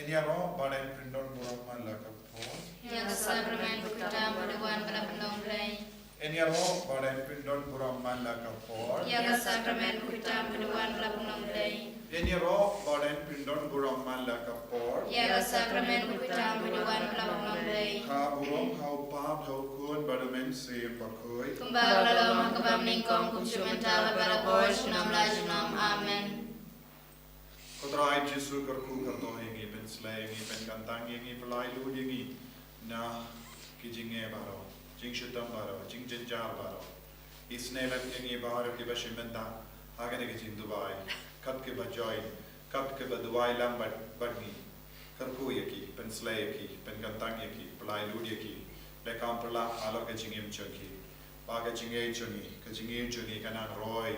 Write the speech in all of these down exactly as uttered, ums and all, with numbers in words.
Yn ïaroh bad yn pyndon burom man la ka por. Ïa ka sakramen bakhuid tam ba da wan ba la pynlong Blei. Yn ïaroh bad yn pyndon burom man la ka por. Ïa ka sakramen bakhuid tam ba da wan ba la pynlong Blei. Yn ïaroh bad yn pyndon burom man la ka por. Ïa ka sakramen bakhuid tam ba da wan ba la pynlong Blei. Ha burom ha u Kpa, ha u Khun bad u Mynsiem Bakhuid. Kumba la long ha kaba nyngkong, kumjuh mynta bad barabor, junom la junom. Amen. Ko Trai Jisu, kyrkhu kyrdoh ïa ngi, pynslei ïa ngi, pynkyntang ïa ngi, pyllait lut ïa ngi na ki jingeh baroh, jingshitom baroh, jingjynjar baroh. Isynei lem ïa ngi baroh kiba shim bynta ha kane ka jingduwai, kat kiba join, kat kiba duwai lang bad, bad ngi. Kyrkhu ïa ki, pynslei ïa ki, pynkyntang ïa ki, pyllait lut ïa ki. Leh kam pyrshah halor ka jingim jong ki. Ba ka jingngeit jong ngi, ka jingngeit jong ngi kan nang roi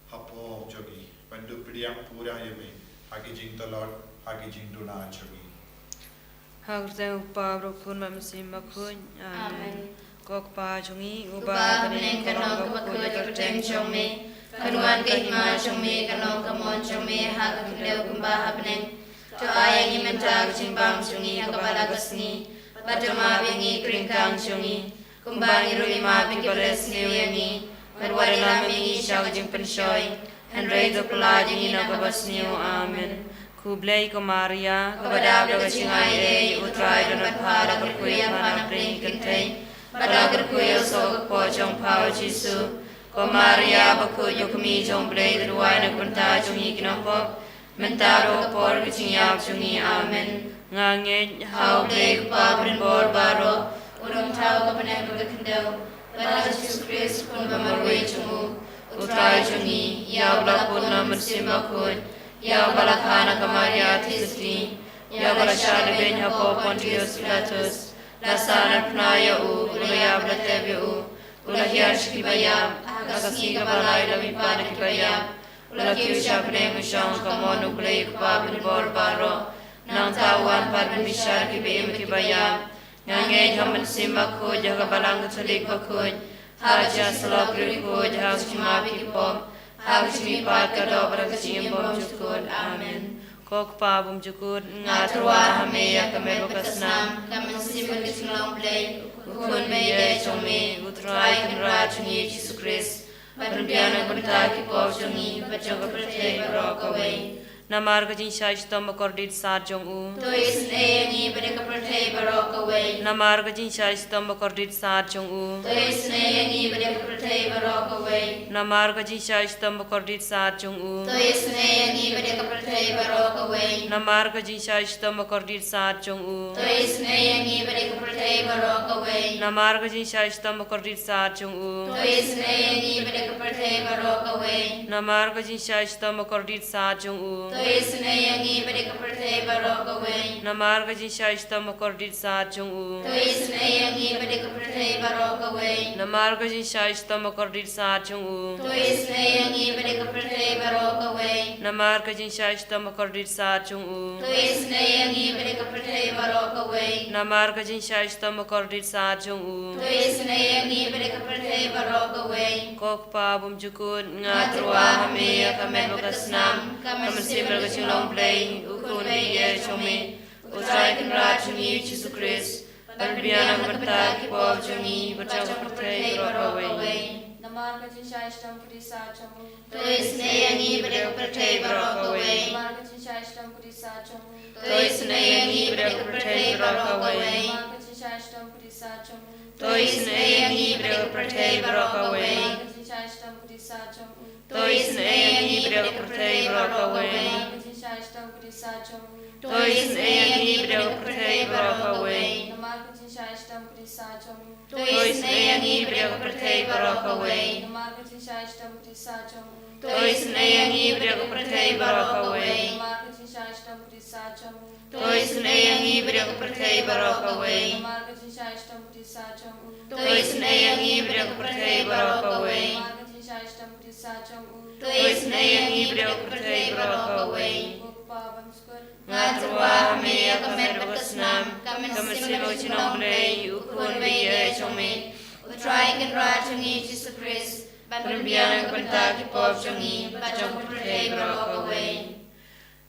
hapoh jong ngi, ban duh pdiang pura ïa me ha ki jingtlot, ha ki jingduna jong ngi. Ha ka kyrteng u Kpa, bad u Khun, bad u Mynsiem Bakhuid. Amen. Amen. Ko Kpa jong ngi uba ha bneng, ka long kaba khuid ïa ka kyrteng jong me. Kan wan ka hima jong me, kan long ka mon jong me ha ka khyndew kumba ha bneng. To ai ïa ngi mynta ka jingbam jong ngi ha kaba la ka sngi, bad to map ïa ngi ki ryngkang jong ngi, kumba ngi ruh ngi map ïa kiba leh sniew ïa ngi. Bad wat ïalam ïa ngi sha ka jingpynshoi, hynrei to pyllait ïa ngi na kaba sniew. Amen. Khublei ko Maria, kaba dap da ka jingaiei, u Trai u don bad pha, la kyrkhu ïa pha na pdeng ki kynthei, bad la kyrkhu ïa u soh ka kpoh jong pha u Jisu. Ko Maria bakhuid, ko Kmie jong u Blei, to duwai na ka bynta jong ngi ki nongpop, mynta bad ha ka por ka jingïap jong ngi. Amen. Nga ngeit ha u Blei u Kpa badonbor baroh, u nongthaw ka bneng bad ka khyndew, bad ha u Jisu Khrist u Khun ba marwei jong u, u Trai jong ngi, ïa uba la pun na u Mynsiem Bakhuid, ïa uba la kha na ka Maria Theisotti, ïa uba la shah lehbeiñ hapoh Pontius Pilatus, la sahnarphna ïa u, u la ïap, la tep ïa u, u la hiar sha kiba ïap, ha ka sngi kaba lai u la mihpat na kiba ïap, u la kiew sha bneng, u shong ha ka mon u Blei u Kpa badonbor baroh. Nangta u wan pat ban bishar ïa kiba im bad kiba ïap. Nga ngeit ha u Mynsiem Bakhuid, ha ka Balang Katholik bakhuid, ha ka jingïasyllok riewkhuid, ha ka jingmap ïa ki pop, ha ka jingmihpat ka doh bad ka jingim bymjukut. Amen. Ko Kpa bymjukut, nga tyrwa ha me ïa ka met bad ka snam, ka mynsiem bad ka jinglong Blei, u Khun ba ïeit jong me, u Trai Kynrad jong ngi Jisu Khrist, ban pynbiang na ka bynta ki pop jong ngi bad jong ka pyrthei baroh kawei. Namar ka jingshah shitom bakordit sat jong u. To isynei ïa ngi bad ïa ka pyrthei baroh kawei. Namar ka jingshah shitom bakordit sat jong u. To isynei ïa ngi bad ïa ka pyrthei baroh kawei. Namar ka jingshah shitom bakordit sat jong u. To isynei ïa ngi bad ïa ka pyrthei baroh kawei. Namar ka jingshah shitom bakordit sat jong u. To isynei ïa ngi bad ïa ka pyrthei baroh kawei. Namar ka jingshah shitom bakordit sat jong u. To isynei ïa ngi bad ïa ka pyrthei baroh kawei. Namar ka jingshah shitom bakordit sat jong u. To isynei ïa ngi bad ïa ka pyrthei baroh kawei. Namar ka jingshah shitom bakordit sat jong u. To isynei ïa ngi bad ïa ka pyrthei baroh kawei. Namar ka jingshah shitom bakordit sat jong u. To isynei ïa ngi bad ïa ka pyrthei baroh kawei. Namar ka jingshah shitom bakordit sat jong u. To isynei ïa ngi bad ïa ka pyrthei baroh kawei. Namar ka jingshah shitom bakordit sat jong u. To isynei ïa ngi bad ïa ka pyrthei baroh kawei. Ko Kpa bymjukut, nga tyrwa ha me ïa ka met bad ka snam, ka mynsiem bad ka jinglong Blei, u Khun ba ïeit jong me, u Trai Kynrad jong ngi Jisu Khrist, ban pynbiang na ka bynta ki pop jong ngi bad jong ka pyrthei baroh kawei. Namar ka jingshah shitom bakordit sat jong u. To isynei ïa ngi bad ïa ka pyrthei baroh kawei. Namar ka jingshah shitom bakordit sat jong u. To isynei ïa ngi bad ïa ka pyrthei baroh kawei. Namar ka jingshah shitom bakordit sat jong u. To isynei ïa ngi bad ïa ka pyrthei baroh kawei. Namar ka jingshah shitom bakordit sat jong u. To isynei ïa ngi bad ïa ka pyrthei baroh kawei. Namar ka jingshah shitom bakordit sat jong u. To isynei ïa ngi bad ïa ka pyrthei baroh kawei. Namar ka jingshah shitom bakordit sat jong u. To isynei ïa ngi bad ïa ka pyrthei baroh kawei. Namar ka jingshah shitom bakordit sat jong u. To isynei ïa ngi bad ïa ka pyrthei baroh kawei. Namar ka jingshah shitom bakordit sat jong u. To isynei ïa ngi bad ïa ka pyrthei baroh kawei. Namar ka jingshah shitom bakordit sat jong u. To isynei ïa ngi bad ïa ka pyrthei baroh kawei. Namar ka jingshah shitom bakordit sat jong u. To isynei ïa ngi bad ïa ka pyrthei baroh kawei. Ko Kpa bymjukut, nga tyrwa ha me ïa ka met bad ka snam, ka mynsiem bad ka jinglong Blei, u Khun ba ïeit jong me, u Trai Kynrad jong ngi Jisu Khrist, ban pynbiang na ka bynta ki pop jong ngi bad jong ka pyrthei baroh kawei.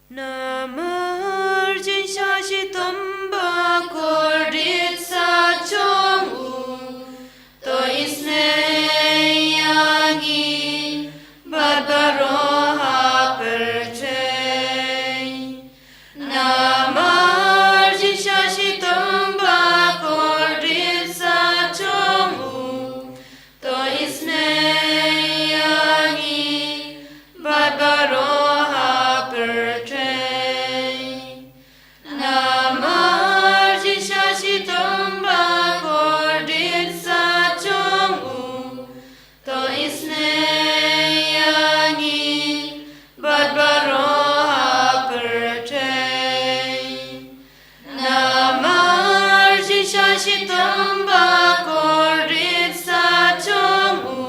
Namar Namar jingshah shitom ba kordit sat jong u, to isynei ïa ngi bad baroh ha pyrthei. Namar jingshah shitom ba kordit sat jong u, to isynei ïa ngi bad baroh ha pyrthei. Namar jingshah shitom ba kordit sat jong u, to isynei ïa ngi bad baroh ha pyrthei. Namar jingshah shitom ba kordit sat jong u,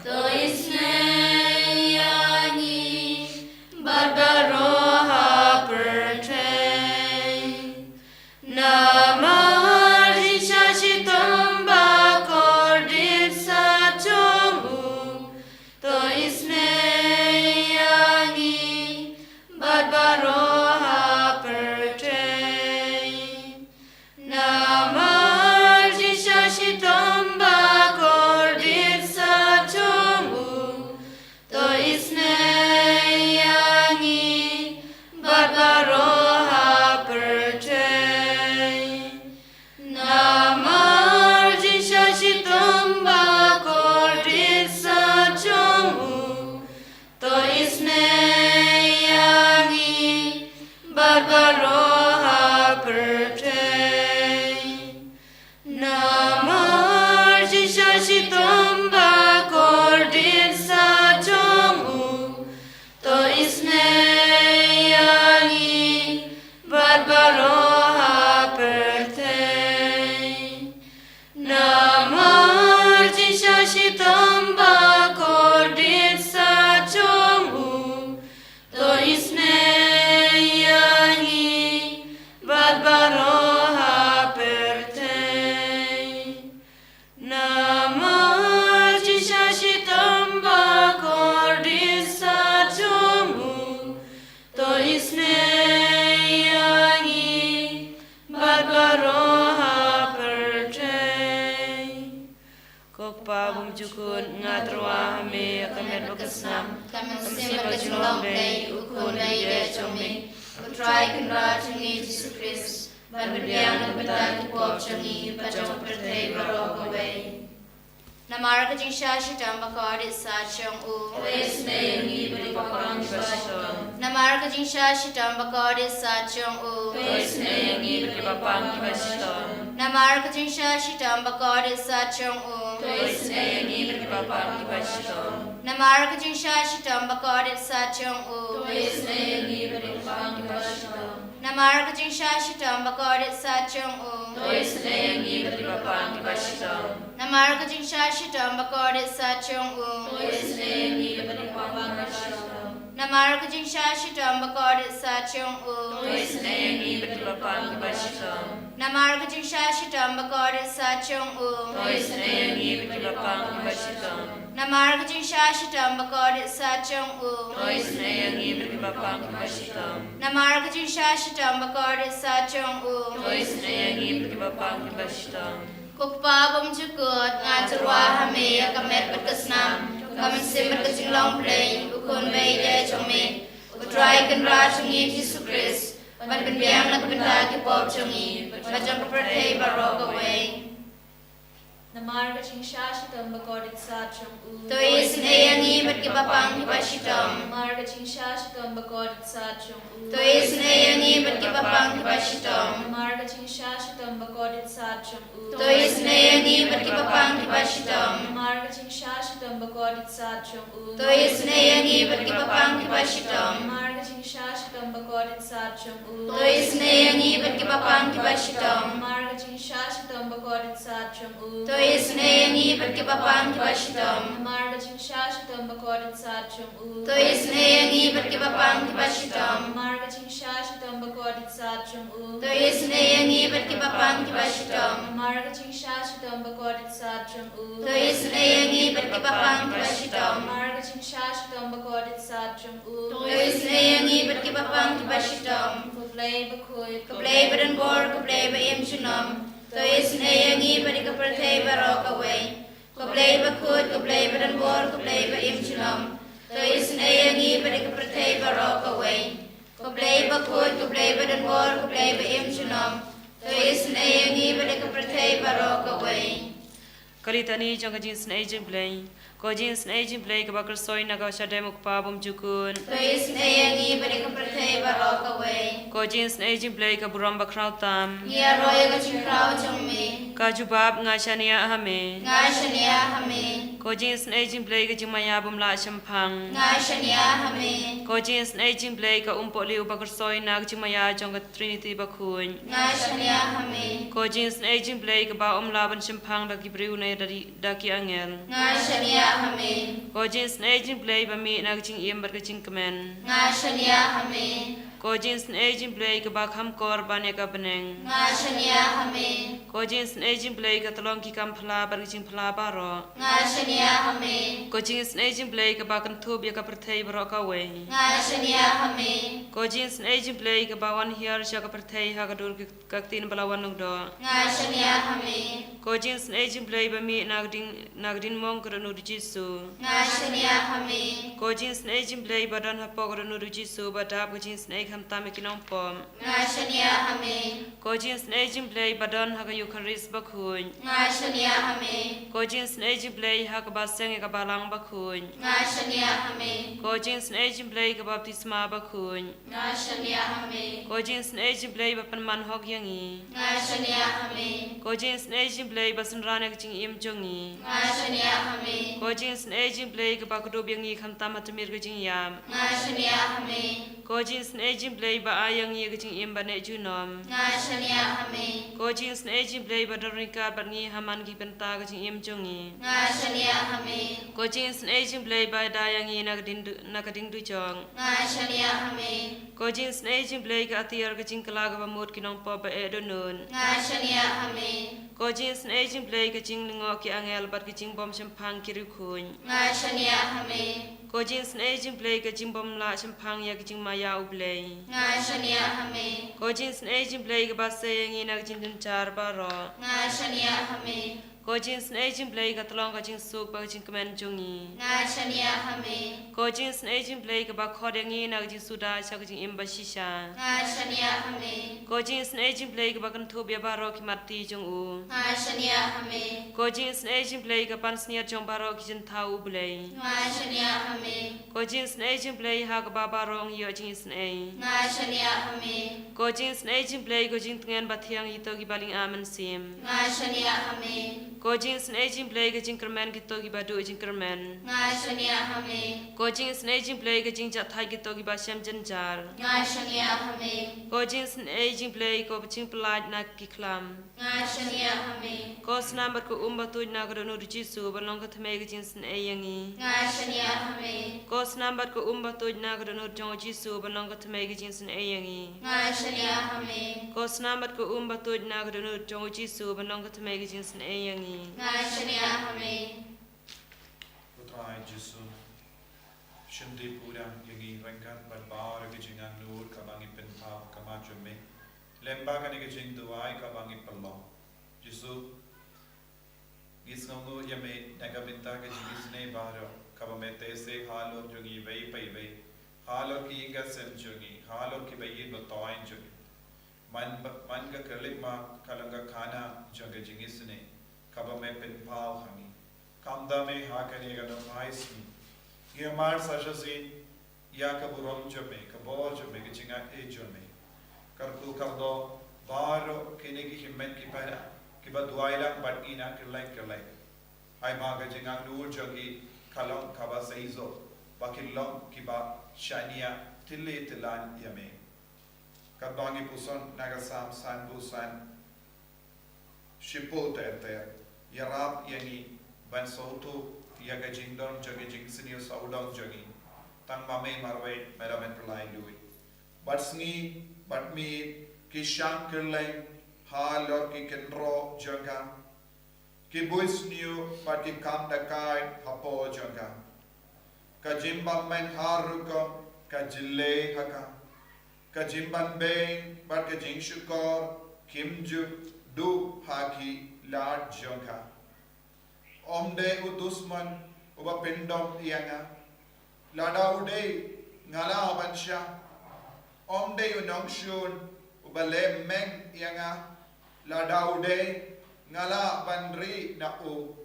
to isynei ïa ngi bad baroh ha pyrthei. Namar jingshah shitom ba kordit sat jong u, to isynei ïa ngi bad baroh ha pyrthei. Namar jingshah shitom ba kordit sat jong u, to isynei ïa ngi bad baroh ha pyrthei. Namar jingshah shitom ba kordit sat jong u, to isynei ïa ngi bad baroh ha pyrthei. Namar jingshah shitom ba kordit sat jong u, to isynei ïa ngi bad baroh ha pyrthei. Namar jingshah shitom ba kordit sat jong u, to isynei ïa ngi bad baroh ha pyrthei. Namar jingshah shitom ba kordit sat jong u, to isynei ïa ngi bad baroh ha pyrthei. Ko Kpa bymjukut, nga tyrwa ha me ïa ka met bad ka snam, ka mynsiem bad ka jinglong Blei, U Khun ba ïeit jong me, U Trai Kynrad jong ngi Jisu Khrist, ban pynbiang na ka bynta ki pop jong ngi bad jong ka pyrthei baroh kawei. Namar ka jingshah shitom ba kordit sat jong u, to isynei ïa ngi bad ki bapang ki bashitom. Namar ka jingshah shitom ba kordit sat jong u, to isynei ïa ngi bad ki bapang ki bashitom. Namar ka jingshah shitom ba kordit sat jong u, to isynei ïa ngi bad ki bapang ki bashitom. Namar ka jingshah shitom ba kordit sat jong u, to isynei ïa ngi bad ki bapang ki bashitom. Namar ka jingshah shitom ba kordit sat jong u, to isynei ïa ngi bad ki bapang ki bashitom. Namar ka jingshah shitom ba kordit sat jong u, to isynei ïa ngi bad ki bapang ki bashitom. Namar ka jingshah shitom ba kordit sat jong u, to isynei ïa ngi bad ki bapang ki bashitom. Namar ka jingshah shitom ba kordit sat jong u, to isynei ïa ngi bad ki bapang ki bashitom. Namar ka jingshah shitom ba kordit sat jong u, to isynei ïa ngi bad ki bapang ki bashitom. Namar ka jingshah shitom ba kordit sat jong u, to isynei ïa ngi bad ki bapang ki bashitom. Ko Kpa bymjukut, nga tyrwa ha me ïa ka met bad ka snam, ka mynsiem bad ka jinglong Blei, U Khun ba ïeit jong me, U Trai Kynrad jong ngi Jisu Khrist, ban pynbiang na ka bynta ki pop jong ngi bad jong ka pyrthei baroh kawei. Namar ka jingshah shitom ba kordit sat jong u, to isynei ïa ngi bad ki bapang ki bashitom. Namar ka jingshah shitom ba kordit sat jong u, to isynei ïa ngi bad ki bapang ki bashitom. Namar ka jingshah shitom ba kordit sat jong u, to isynei ïa ngi bad ki bapang ki bashitom. Namar ka jingshah shitom ba kordit sat jong u, to isynei ïa ngi bad ki bapang ki bashitom. Namar ka jingshah shitom ba kordit sat jong u, to isynei ïa ngi bad ki bapang ki bashitom. Namar ka jingshah shitom ba kordit sat jong u, to isynei ïa ngi bad ki bapang ki bashitom. Namar ka jingshah shitom ba kordit sat jong u, to isynei ïa ngi bad ki bapang ki bashitom. Namar ka jingshah shitom ba kordit sat jong u, to isynei ïa ngi bad ki bapang ki bashitom. Namar ka jingshah shitom ba kordit sat jong u, to isynei ïa ngi bad ki bapang ki bashitom. Namar ka jingshah shitom ba kordit sat jong u, to isynei ïa ngi bad ki bapang ki bashitom. Ko Blei bakhuid, ka Blei badonbor, ka Blei ba im junom, to isynei ïa ngi bad ïa ka pyrthei baroh kawei. Ka Blei bakhuid, ka Blei badonbor, ka Blei ba im junom, to isynei ïa ngi bad ïa ka pyrthei baroh kawei. Ka Blei bakhuid, ka Blei badonbor, ka Blei ba im junom, to isynei ïa ngi bad ïa ka pyrthei baroh kawei. Ka Litani jong ka Jingisynei Jingblei. Ko Jingisynei Jingblei kaba kyrshoi na ka shadem u Kpa bymjukut, to isynei ïa ngi bad ïa ka pyrthei baroh kawei. Ko Jingisynei Jingblei ka burom bakhraw tam, ngi ïaroh ïa ka jingkhraw jong me. Ka jubab: Nga shaniah ha me. Nga shaniah ha me. Ko Jingisynei Jingblei ka jingmaïa bym lah shemphang, nga shaniah ha me. Ko Jingisynei Jingblei ka umpohliew ba kyrshoi na ka jingmaïa jong ka Trinity bakhuid, nga shaniah ha me. Ko Jingisynei Jingblei kaba ym lah ban shemphang da ki briew ne da ki angel, nga shaniah ha me. Ko Jingisynei Jingblei ba mih na ka jingim bad ka jingkmen, nga shaniah ha me. Ko Jingisynei Jingblei kaba kham kor ban ïa ka bneng, nga shaniah ha me. Ko Jingisynei Jingblei ka tyllong ki kam phylla bad ka jingphylla baroh, nga shaniah ha me. Ko Jingisynei Jingblei kaba kynthup ïa ka pyrthei baroh kawei, nga shaniah ha me. Ko Jingisynei Jingblei kaba wan hiar sha ka pyrthei ha ka dur ka ktien ba la wan lyngdoh, nga shaniah ha me. Ko Jingisynei Jingblei ba mih na ka ding, na ka ding mong ka dohnud u Jisu, nga shaniah ha me. Ko Jingisynei Jingblei ba don hapoh ka dohnud u Jisu ba dap ka jingisynei khamtam ïa ki nongpop, nga shaniah ha me. Ko Jingisynei Jingblei ba don ha ka Eukharist bakhuid, nga shaniah ha me. Ko Jingisynei Jingblei ha kaba seng ïa ka balang bakhuid, nga shaniah ha me. Ko Jingisynei Jingblei ka baptisma bakhuid, nga shaniah ha me. Ko Jingisynei Jingblei ba pynman hok ïa ngi, nga shaniah ha me. Ko Jingisynei Jingblei ba synran ïa ka jingim jong ngi, nga shaniah ha me. Ko Jingisynei Jingblei kaba kdup ïa ngi khamtam ha tmier ka jingïap, nga shaniah ha me. Ko Jingisynei Jingblei ba ai ïa ngi ïa ka jingim ba neh junom, nga shaniah ha me. Ko Jingisynei Jingblei ba don ryngkat bad ngi ha man ki bynta ka jingim jong ngi, nga shaniah ha me. Ko Jingisynei Jingblei ba da ïa ngi na ka ding du-, na ka ding dujok, nga shaniah ha me. Ko Jingisynei Jingblei ka atiar ka jingkylla kaba mut ki nongpop ba eh dohnud, nga shaniah ha me. Ko Jingisynei Jingblei ka jinglyngngoh ki angel bad ka jingbym shemphang ki riewkhuid, nga shaniah ha me. Ko Jingisynei Jingblei ka jingbym lah shemphang ïa ka jingmaïa u Blei, nga shaniah ha me. Ko Jingisynei Jingblei kaba sei ïa ngi na ka jingjynjar baroh, nga shaniah ha me. Ko Jingisynei Jingblei ka tyllong ka jingsuk bad ka jingkmen jong ngi, nga shaniah ha me. Ko Jingisynei Jingblei kaba khot ïa ngi na ka jingsuda sha ka jingim ba shisha, nga shaniah ha me. Ko Jingisynei Jingblei kaba kynthup ïa baroh ki matti jong u, nga shaniah ha me. Ko Jingisynei Jingblei ka pansngiat jong baroh ki jingthaw u Blei, nga shaniah ha me. Ko Jingisynei Jingblei ha kaba baroh ngi ïoh jingisynei, nga shaniah ha me. Ko Jingisynei Jingblei ka jingtngen bathiang ïa kito kiba lynga mynsiem, nga shaniah ha me. Ko Jingisynei Jingblei ka jingkyrmen kito kiba duh jingkyrmen, nga shaniah ha me. Ko Jingisynei Jingblei ka jingjahthait kito kiba shem jynjar, nga shaniah ha me. Ko Jingisynei Jingblei ka jingpyllait na ki khlam, nga shaniah ha me. Ko snam bad ka um ba tuid na ka dohnud u Jisu ban long ka thymmei ka jingisynei ïa ngi, nga shaniah ha me. Ko snam bad ka um ba tuid na ka dohnud jong u Jisu ban long ka thymmei ka jingisynei ïa ngi, nga shaniah ha me. Ko snam bad ka um ba tuid na ka dohnud jong u Jisu ban long ka thymmei ka jingisynei ïa ngi, nga shaniah ha me. Ko Trai Jisu, shim dih pura ïa ngi ryngkat bad baroh ki jingangnud kaba ngi pynpaw ha khmat jong me lyngba kane ka jingduwai kaba ngi pynlong. Jisu, ngi sngewnguh ïa me na ka bynta ka jingisynei baroh kaba me teh seh halor jong ngi iwei pa iwei, halor ki ïing ki sem jong ngi, halor kiba ïeit ba toiñ jong ngi. Man ba, man ka kyrlieh ma ka long ka khana jong ka jingisynei kaba me pynpaw ha ngi. Khamtam eh ha kane ka nongphai sngi, ngi hynmen sa shisien ïa ka burom jong me, ka bor jong me, ka jingaiei jong me. Kyrkhu kyrdoh baroh kine ki hynmen ki para kiba duwai lang bad ngi na kylleng kylleng. Ai ma ka jingangnud jong ki ka long kaba seisoh ba kin long kiba shaniah tylli tyllan ïa me. Katba ngi puson na ka Salm sanphew san, shiphew ter ter, ïarap ïa ngi ban sngewthuh ïa ka jingdon jong ka jingsniew sawdong jong ngi. Tang ma me marwei me la mih pynlait lut. Bad sngi bad miet ki shang kylleng halor ki kynroh jong ka. Ki buit sniew bad ki kam da kai hapoh jong ka. Ka jingbymman har rukom ka jyllei ha ka. Ka jingbanbeiñ bad ka jingshukor kim ju duh ha ki lad jong ka. Ym dei u dusmon uba pyndom ïa nga, lada u dei nga lah ban shah. Ym dei u nongshun uba leh meng ïa nga, lada u dei nga lah ban ri na u.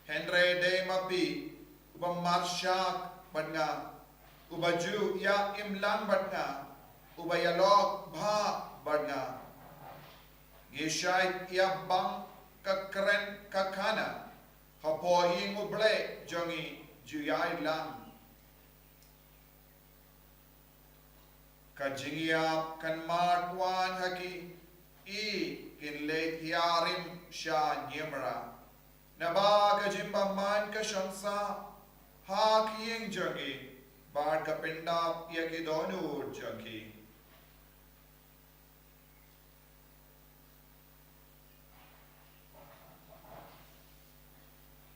Hynrei dei ma phi uba marshak bad nga, uba ju ïa imlang bad nga, uba ïalok bha bad nga. Ngi shait ïa bang ka kren ka khana, hapoh ïing U Blei jong ngi ju ïai lang. Ka jingïap kan mad wan ha ki, i kin leit ïarim sha niamra. Naba ka jingbymman ka shong sah ha ki ïing jong ki, bad ka pyndap ïa ki dohnud jong ki.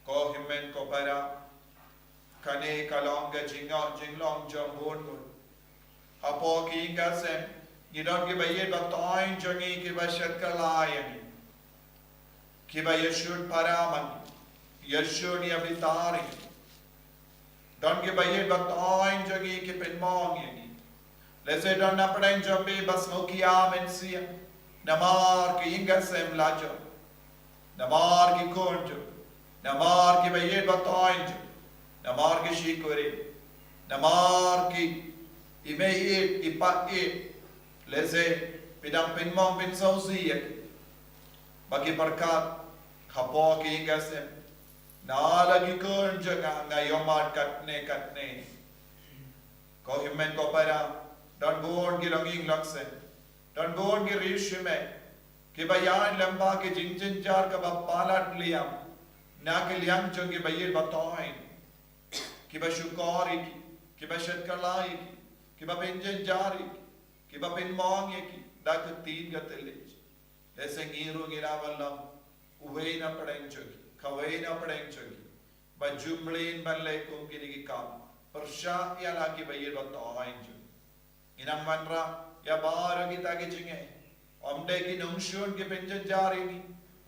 Ko hynmen ko para, kane ka long ka jingong jinglong jong bun bun. Hapoh ki ïing ki sem, ngi don kiba ïeit ba toiñ jong ngi kiba shet kylla ïa ngi, kiba ïashun para ma ngi, ïashun ïa bitar ïa ngi. Don kiba ïeit ba toiñ jong ngi ki pynmong ïa ngi. Lehse don na pdeng jong phi ba sngew ki ïa mynsiem, namar ki ïing ki sem la jong, namar ki khun jong, namar kiba ïeit ba toiñ jong, namar ki shikurim, namar ki i mei ïeit i pa ïeit. Lehse phi dang pynmong pynsngewsih ïa ki, ba ki pyrkhat, hapoh ki ïing ki sem, na la ki khun jong nga nga ïohmad katne katne. Ko hynmen ko para, don bun ki longïing longsem, don bun ki riewshemphang kiba ïaid lem bad ki jingjynjar kaba palat liam na ka liang jong kiba ïeit ba toiñ, kiba shukor ïa ki, kiba shet kylla ïa ki, kiba pynjynjar ïa ki, kiba pynmong ïa ki da ka ktien ka thylliej. Lehse ngi ruh ngi lah ban long uwei na pdeng jong ki, kawei na pdeng jong ki ba ju mlien ban leh kum kine ki kam pyrshah ïa la kiba ïeit ba toiñ jong ngi. Ngi nang wanrah ïa baroh kita ki jingeh. Ym dei ki nongshun ki pynjynjar ïa ngi,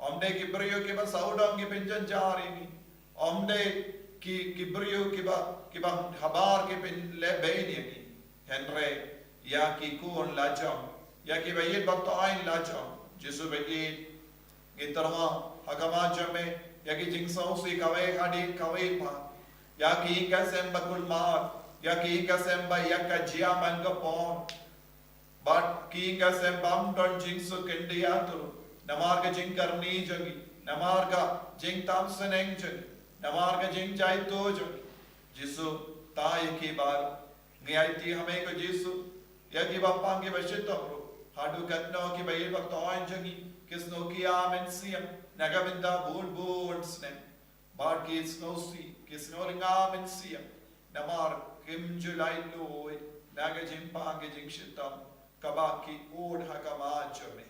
ym dei ki briew kiba sawdong ki pynjynjar ïa ngi, ym dei ki, ki briew kiba, kiba habar ki pynlehbeiñ ïa ngi. Hynrei ïa ki khun la jong, ïa kiba ïeit ba toiñ la jong, Jisu ba ïeit, ngi tyrwa ha khmat jong me ïa ki jingsngewsih kawei hadien kawei pat, ïa ki ïing ki sem ba kulmar, ïa ki ïing ki sem ba ïa ka jia man ka por, bad ki ïing ki sem bym don jingsuk kyndiat ruh namar ka jingkyrni jong ngi, namar ka jingtam sneng jong ngi, namar ka jingjaituh jong ngi. Jisu, tai ïa ki baroh. Ngi aiti ha me ko Jisu, ïa kiba pang kiba shitom ruh, haduh katno kiba ïeit ba toiñ jong ngi ki sngew ki ïa mynsiem na ka bynta bun bun snem. Bad ki sngewsih, ki sngew lynga mynsiem, namar kim ju lait loi na ka jingpang ka jingshitom kaba ki ud ha khmat jong me.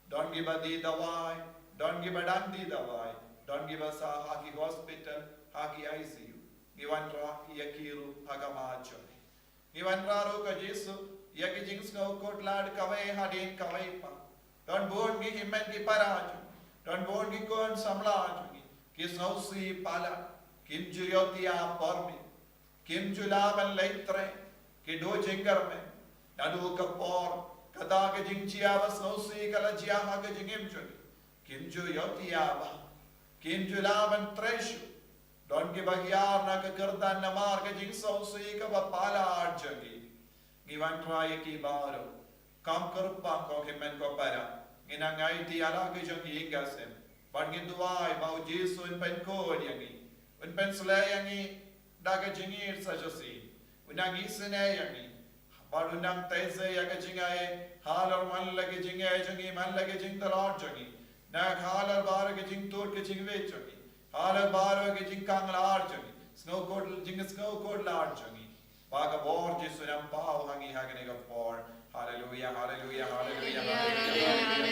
Don kiba die dawai, don kiba dang die dawai, don kiba sah ha ki hospital, ha ki I C U. Ngi wanrah ïa ki ruh ha khmat jong me. Ngi wanrah ruh ko Jisu ïa ki jingsngewkhuslai kawei hadien kawei pat. Don bun ki hynmen ki para jong, don bun ki khun samla jong ngi ki sngewsih palat, kim ju ïoh tiap por miet, kim ju lah ban leit trei, ki duh jingkyrmen. Naduh ka por kata ka jingjia ba sngewsih ka la jia ha ka jingim jong ngi, kim ju ïoh tiap ba, kim ju lah ban trei shuh. Don kiba hiar na ka kyrdan namar ka jingsngewsih kaba palat jong ki. Ngi wanrah ïa ki baroh. Kam kyrpang ko hynmen ko para, ngi nang aiti ïa la ki jong ki ïing ki sem, bad ngi duwai ba u Jisu un pynkhun ïa ngi, un pynsleh ïa ngi da ka jingïeit sa shisien. Un nang isynei ïa ngi, bad un nang theisoh ïa ka jingai, halor man la ka jingai jong ngi, man la ka jingtlot jong ngi, na halor baroh ka jingtud ka jingwit jong ngi, halor baroh ka jingkhanglad jong ngi, sngewkhut, jingsngewkhuslai jong ngi. Ba ka bor Jisu nang paw ha ngi ha kane ka por. Haleluya, haleluya, haleluya, haleluya.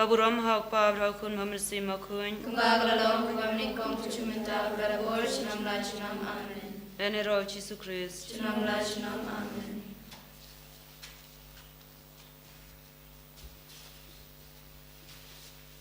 Kaba burom ha u Kpa bad ha u Khun bad ha u Mynsiem Bakhuid. Kumba ka la long, kumba mynnyngkong, mynta bad barabor, junom la junom. Amen. Lane ro Jisu Khrist. Junom la junom. Amen.